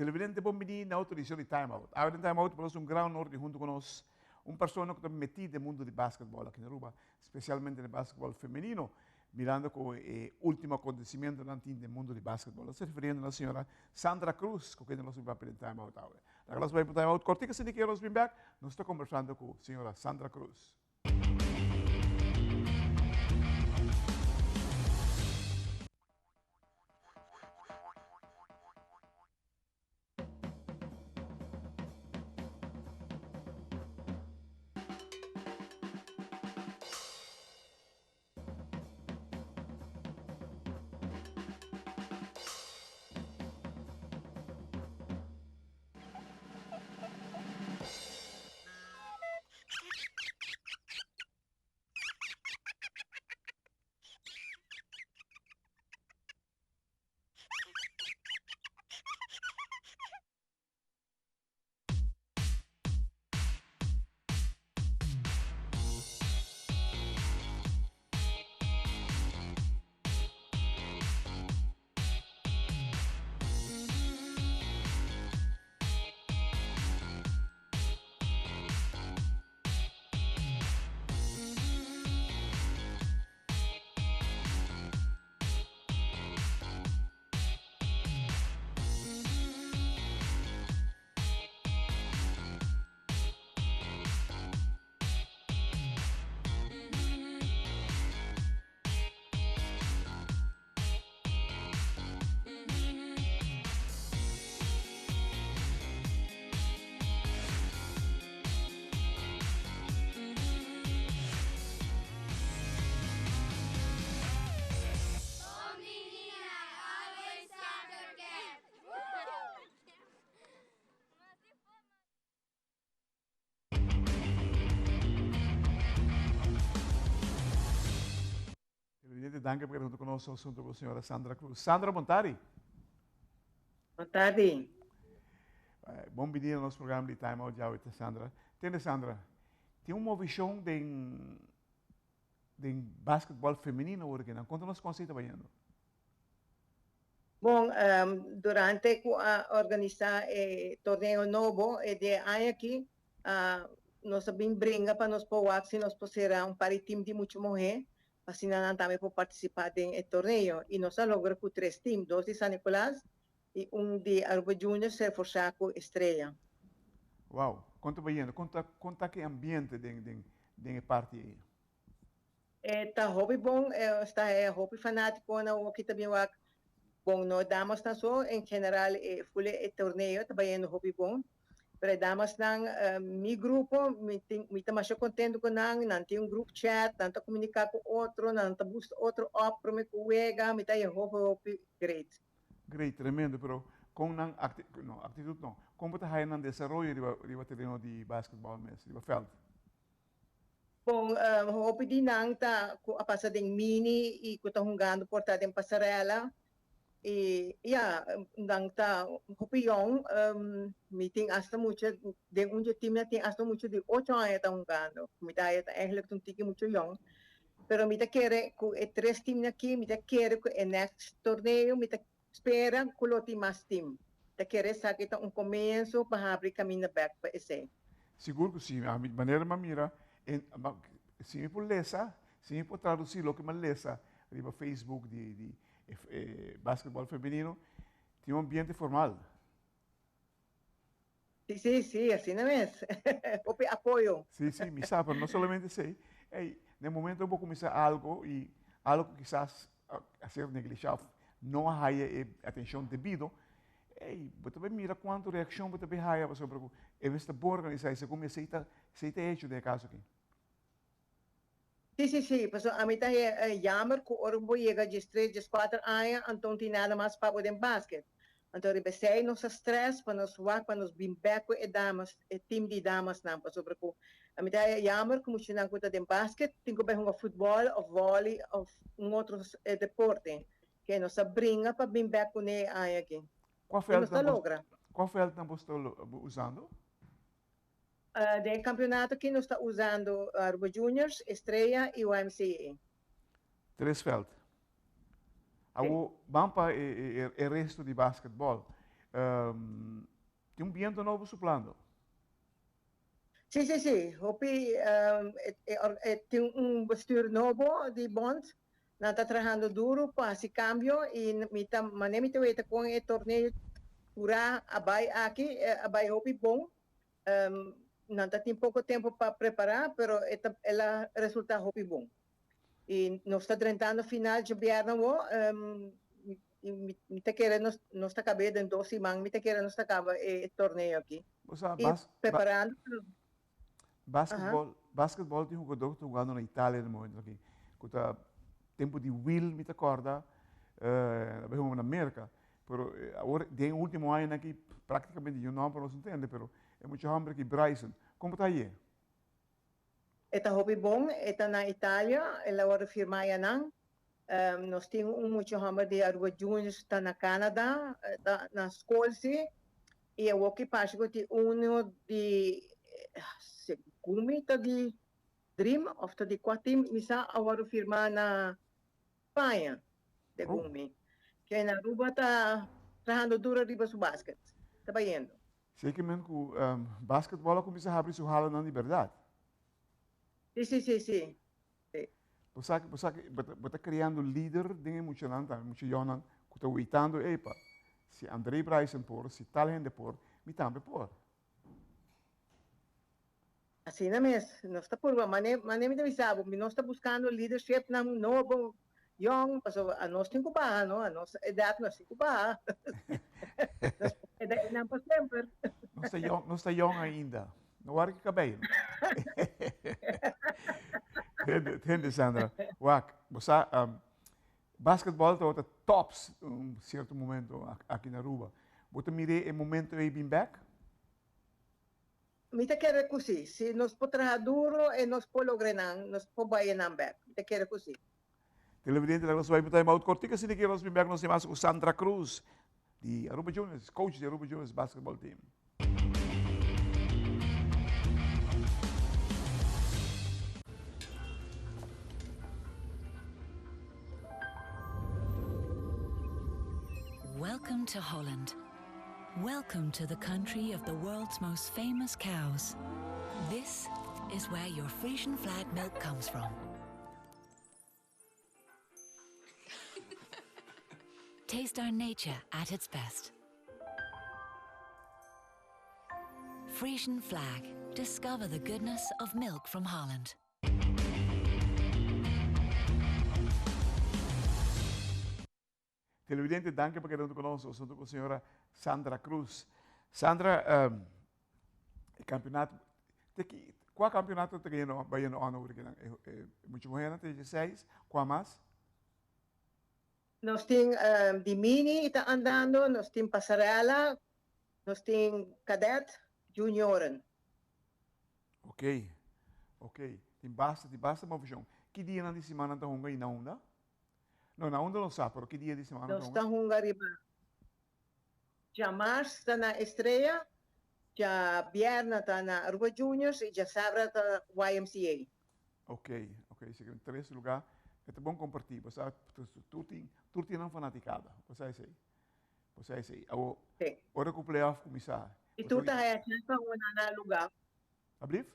Televidente bon bini na otro edicion di Time Out. Awe den Time Out pa nos un gran honor di hunto cu nos un persona cu ta meti den mundo di basketball aki na Aruba, specialmente den basketball femenino, mirando cu e ultimo acontecimentonan tin den mundo di basketball. Nos ta referiendo na señora Sandra Cruz, cu kende nos bin papia den Time Out awe. Laga nos bai pa Time Out cortico asina ki nos bin bek, nos ta conversando cu señora Sandra Cruz. Televidente, danki pa keda hunto ku nos hunto ku señora Sandra Cruz. Sandra, bon tardi. Bon tardi. Bon bini na nos programa di Time Out djawe, Sandra. Tende, Sandra, tin un movishon den den basketball femenino awor aki nan. Konta nos kon esei ta bayendo. Bon, durante ku a organisá e torneo nobo e di e aña aki, nos a bin bringa pa nos por wak si nos por sera un par di tim di mucha muhé, pa asina nan tambe por partisipá den e torneo. I nos a logra ku tres tim, dos di San Nicolas i un di Aruba Juniors reforsá ku Estrella. Wow! Kon ta bayendo? Kon ta kon ta ki ambiente den den den e parti ei? E ta hopi bon, e sta e hopi fanátikonan awoki ta bin wak. Bon, no damasnan so, en general e ful e torneo ta bayendo hopi bon. Pero e damasnan, mi grupo, mi tin mi ta masha kontento ku nan, nan tin un group chat, nan ta komuniká ku otro, nan ta boost otro op prome ku wega, mi ta haña hopi hopi great. Great, tremendo, pero kon nan acti no, actitud no, kon bo ta haya nan desaroyo riba riba tereno di basketball mes, riba veld? Bon, hopi di nan ta ku a pasa den mini i ku ta hungando por ta den pasarela. I ya, nan ta hopi yong. Mi tin asta mucha, den un dje team nan tin asta mucha di ocho aña ta hungando. Mi ta haya ta eigenlijk ta un tiki mucho yong. Pero mi ta kere ku e tres teamnan aki, mi ta kere ku e next torneo mi ta spera ku lo tin mas team. Ta kere esaki ta un komienso pa habri kaminda bek pa esei. Sigur ku si. Ami manera mi a mira, si mi por lesa, si mi por tradusi loke mi a lesa riba Facebook di di e basketball femenino, tin un ambiente formal. Si, si, si, asina mes. Hopi apoyo. Si, si, mi sa, pero no solamente esei. Ey, na e momento bo kuminsá algo i algo ku kisas a ser neglishá òf no a haya e atenshon debido, ey, bo ta bai mira kuantu reakshon bo ta bai haya pasobra ku e mester ta bon organisá i segun mi esei ta, esei ta hecho den e kaso aki. Si, si, si, pasobra ami ta jammer ku ora bo yega diestres, dieskuater aña, anto no tin nada mas pa bo den basket. Anto riba esei nos a stress pa nos wak pa nos bin bek ku e damas, e team di damasnan, pasobra ku ami ta jammer ku muchanan ku ta den basket tin ku bai hunga futbòl òf vòli òf un otro deporte ke nos a bringa pa bin bek kuné e aña aki. Kua I nos vèlt ta nan bo, logra. kua vèlt nan bo sta usando? Den e campeonato aki nos ta usando Aruba Juniors, Estrella y YMCA. Tres veld. Awo ban pa e resto di basketball. Um, tin un biento nobo suplando. Si, si, si. Hopi um, e, e, tin un bestuur nobo di bond. Nan ta trahando duro pa haci cambio y mi ta mane mi ta weta con e torneo pura a bay aki, a bay hopi bon. Um, nan ta tin poco tempo pa prepara, pero e ta, el a resulta hopi bon. Y nos ta drentando final djabièrnè awo, um, y mi, mi ta kere nos, nos ta kab'é den dos siman, mi ta kere nos ta kaba e torneo aki. Bo sa, Y bas, ba, preparando, basketball, basketball tin hugador ku ta hugando na Italia na momento aki, ku ta tempo di Will mi ta kòrda, eh, a bai hunga na Merka, pero awor den e ultimo añanan aki praktikamente niun nòmber nos no tende, pero e mucha hòmber aki Bryson, kon bo ta haye? E ta hopi bon, e ta na Italia, el a wòrdu firmá ayanan. Nos tin un mucha hòmber di Aruba Juniors ta na Canada, ta na skol si, i awor ki parse ku tin uno di segun mi ta di Dream òf ta di kua team mi sa a wòrdu firmá na Spaña, segun mi. Ke na Aruba ta trahando duro riba su basket, ta bayendo. Zeker men ku basketball a kuminsá habri su halanan di bèrdat. Si, si, si, si. Si. Bo sa, bo sa bo ta, bo ta kreando lider den e muchanan tambe, mucha yònnan ku ta weitando, epa, si André Bryson por, si tal hende por, mi tambe por. Asina mes, nos ta purba, mane, mane mi ta bisa bo, mi nos ta buskando leadershipnan nobo, yong, pasobra anos tin ku baha, no, anos edat nos tin ku baha. Nos por keda einan pa semper. Nos ta yong, nos ta yong ainda. No wari ki kabei. Tende, tende Sandra. Wak, bo sa, um, basketball tabata tops un cierto momento aki na Aruba. Bo ta mire e momento ei bin bek? Mi ta kere ku si. Si nos por traha duro e nos por logra nan, nos por bai e nan bek. Mi ta kere ku si. Televidente, laga nos bai un time out kortico asina ki nos bin bek nos tin mas ku Sandra Cruz di Aruba Juniors, coach di Aruba Juniors basketball team. Welcome to Holland. Welcome to the country of the world's most famous cows. This is where your Frisian flag milk comes from. Taste our nature at its best. Frisian flag. Discover the goodness of milk from Holland. Televidente, danki pa keda huntu ku nos. Nos huntu ku señora Sandra Cruz. Sandra, um, e campeonato, te ki, kua campeonato te yendo, ba yendo on over kinan? E, e, mucho mujer te 16, kua mas? Nos tin um, di mini ta andando, nos tin pasarela, nos tin cadet, junioren. Ok, ok. Tin basta, tin basta movishon. Ki dianan di simana ta hunga i na unda? No, na unda nos sa, pero ki dia di semana Nos ta hunga riba djamars ta na Estrella, djabièrnè ta na Aruba Juniors i djasabra ta YMCA. Ok, ok, si ke tres lugá e ta bon kompartí, bo sa tur tin tur tin nan fanatikada, bo sa esei, bo sa esei. Awor, ora ku playoff kuminsá. I tur ta haya chèns pa hunga na nan lugá. Ablief?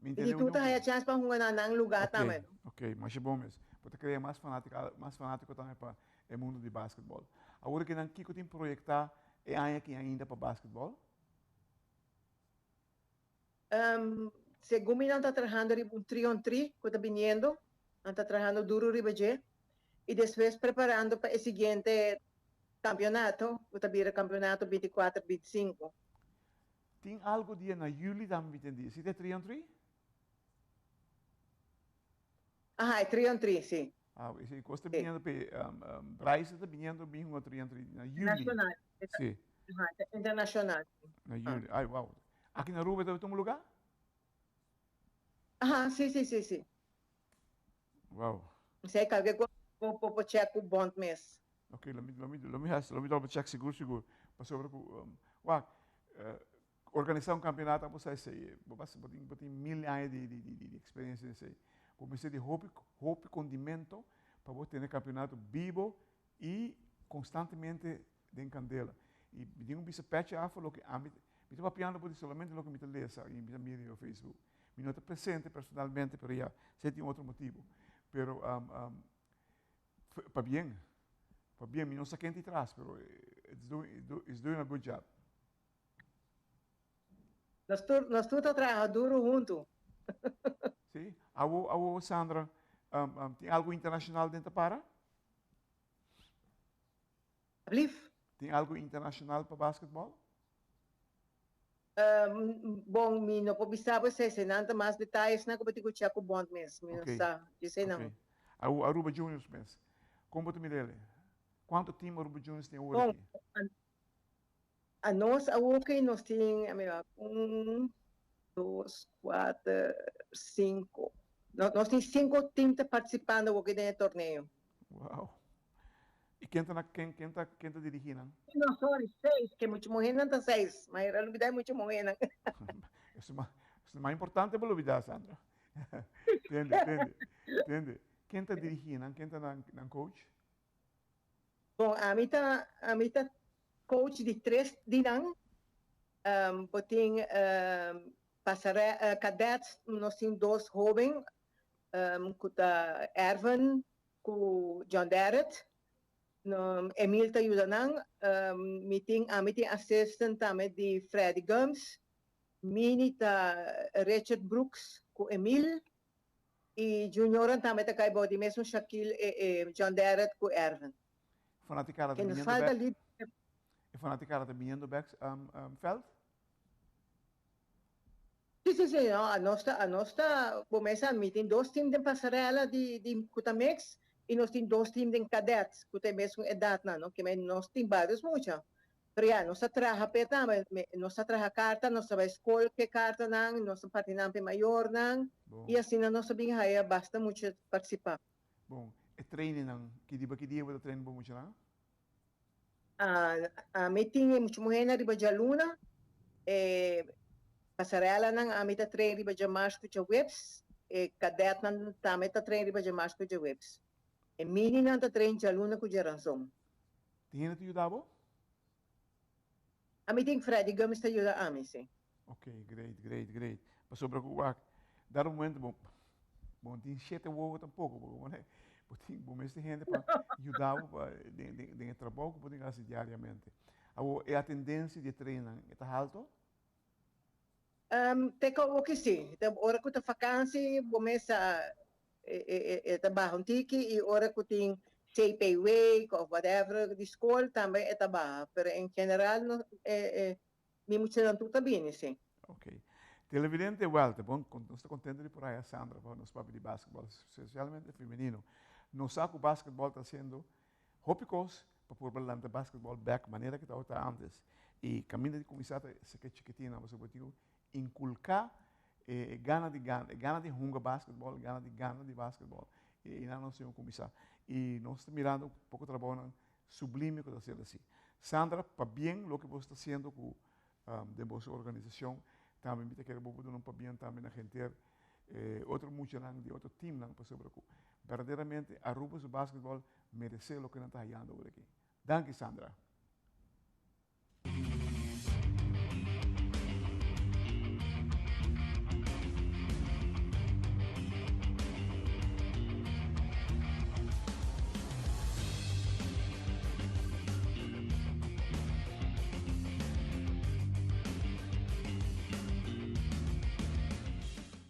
Mi entende. I tur ta haya chance pa hunga na nan lugar okay, tambe. Ok, masha bon mes. Bo ta crea mas fanatica, mas fanatico tambe pa e mundo di basketball. Awor ki nan kiko tin proyecta e aña aki ainda pa basketball? Um, segun mi nan ta trahando riba un 3 on 3 ku ta biniendo. Nan ta trahando duro riba dje. I despues preparando pa e siguiente campeonato, ku ta bira campeonato 24, 25. Tin algo dia na juli tambe mi tendí. Si ta e 3 on 3? Aha, e 3 on 3, si. Ah, si kos ta biniendo pe um, um, Bryce ta biniendo bin hunga 3 on 3 na juli. Nacional. Si. Aha, internacional. Na juli. Ay, wow. Aki na Aruba ta tuma lugar? Aha, si, si, si, si. Wow. Si, kalke kos bo por check ku bond mes. Ok, lo mi, lo mi, lo mi hasi, lo mi double check sigur, sigur. Pasobra ku, um, wak, uh, organisa un campeonato abo sa esei, bo bas, bo tin, bo tin mil aña di, di, di, di experiencia den esei. Bo mester di hopi, hopi condimento pa bo tene campeonato bibo i Constantemente den candela. Y mi tin un bisa pechi afo loke ami, mi ta papiando por di solamente loke mi ta lesa y mi ta mira riba Facebook. Mi no ta presente personalmente, pero ya, esei tin otro motibo. Pero um, um, pabien, pabien, mi no sa ken tin tras, pero it's doing a good job. Nos tur ta traha duro hunto. Si? Awo, awo, Sandra, tin algo internacional den para? Blief? Tin algo internacional pa basketball? Bon, mi no por bisa bo esey nada mas detaye nan cu bo tin cu check cu bond mes. Mi no sa, esey no. Ok. Aruba Juniors mes. Con bo ta mira ele? Cuanto team Aruba Juniors tin awor Bon, aki? A nos awor nos tin, mira, un, dos, cuater, cinco. No, nos tin cinco team ta participando awor den e torneo. Wow. Y ken ta dirigi nan? No, sorry, seis, cu mucho muher nan ta seis. Ma era lubida mucho muher nan. Esey ta mas importante pa lubida, Sandra. Entende, entende, entende. Ken ta dirigi nan? Ken ta nan coach? Bon, ami ta coach di tres di nan. Bo tin cadets, nos tin dos hoben, cu ta Erwin cu John Derrett. No, Emil ta yuda nan. Mi tin assistant tambe di Freddy Gums. Mini ta Richard Brooks cu Emil. Y junior tambe ta cay di mesmo Shaquille e John Derrett cu Erwin. Fanaticada Que ta nos biniendo falta back? li. E fanaticada ta biniendo back veld? Si, no, a nos ta, cuminsa, mi tin dos team di pasarela di cu ta mix y nos tin dos team di cadets, cu tin mesun edad nan, no? Cu nos tin varios mucha. Pero ya, nos ta traha pe tambe, nos ta traha carta, nos ta bay scol cu carta nan, nos ta parti nan pe mayor nan, Bon. y asina nos ta bin haya basta mucha participa. Bon, e training nan, ki dia bo ta train bo mucha nan? Ami tin mucha muher na riba dialuna, pasarela nan ami ta train riba diamars cu diahuebs, e cadet nan tambe ta train riba diamars cu diahuebs. E mini nan ta train dialuna cu diaranson. Tin hende ta yuda bo? Ami tin Freddy Gomez ta yuda ami, si. Ok, great. Pasobra cu wak, dar un momento, bon, bon tin shete wowo tampoco, bo ne? Bo tin, bo mester hende pa yuda bo pa den e trabou cu bo tin haci diariamente. Awo, e atendencia di training ta halto? Te cu cu si. Te ora cu ta vakantie, bo mesa e ta baha un tiki y ora cu tin CP week of whatever di school tambe e ta baha. Pero en general no, mi mucha nan tur ta bini, si. Ok. Televidente, wel, bon, nos ta contento di por haya Sandra pa nos papia di basketball, especialmente femenino. Nos sa cu basketball ta haciendo hopi cos pa por lanta basketball back manera cu tabata antes. Y caminda di cuminsa se cu chikitin, bo por inculca gana di gana, gana di hunga basketball, gana di gana di basketball. Y nan nos tin cuminsa. Y nos ta mirando un poco trabou sublime cu ta haciendo asina. Sandra, pabien loke bo ta haciendo cu di bo organisacion, tambe mi kier bo duna un pabien tambe na hende otro mucha nan di otro team nan pasobra cu berdaderamente Aruba su basketball merece loke nan ta hayando aki. Danki, Sandra.